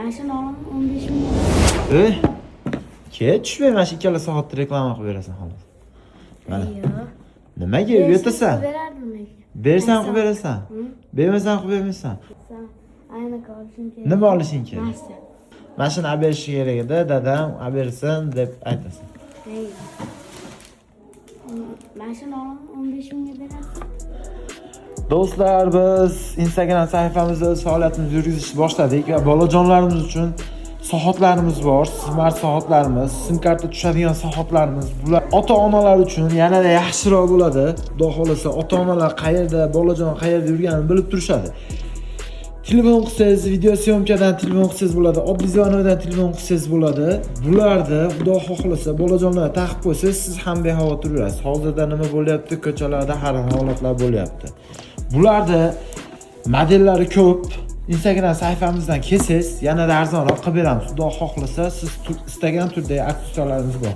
Mashina olaman, 15 ming. E, ke, tushmay, mana shu ikkala soatda reklama qilib berasan, xolos. Mana. Yo'q. Nimaga uyatasan? Berardim lekin. Bersam qilib berasan. Hı? Bermasam qilib bermaysan. Sen aynak olishing kerak. Nima olishing kerak? Mashina. Mana shuni olib berishi kerak edi, dadam olib bersin deb aytasan. Hey. Mashina olaman, 15 mingga berasiz. Do'stlar, biz Instagram sahifamizda o'z faoliyatimizni yurgizishni boshladik va bolajonlarimiz uchun soatlarimiz bor, smart soatlarimiz, sim karta tushadigan soatlarimiz. Bular ota-onalar uchun yanada yaxshiroq bo'ladi. Xudo xohlasa, ota-onalar qayerda, bolajon qayerda yurganini bilib turishadi. Telefon qilsangiz, видеосъёмка dan telefon qilsangiz bo'ladi, oddiy звонок dan telefon qilsangiz bo'ladi. Bularni, Xudo xohlasa, bolajonlarga taqib qo'ysangiz, siz ham bexavotir yurasiz. Hozirda nima bo'lyapti? Ko'chalarda har xil holatlar bo'lyapti. Bularni modellari ko'p. Instagram sahifamizdan kelsangiz, yanada arzonroq qilib beramiz. Xudo xohlasa, siz istagan turdagi aksessuarlarimiz bor.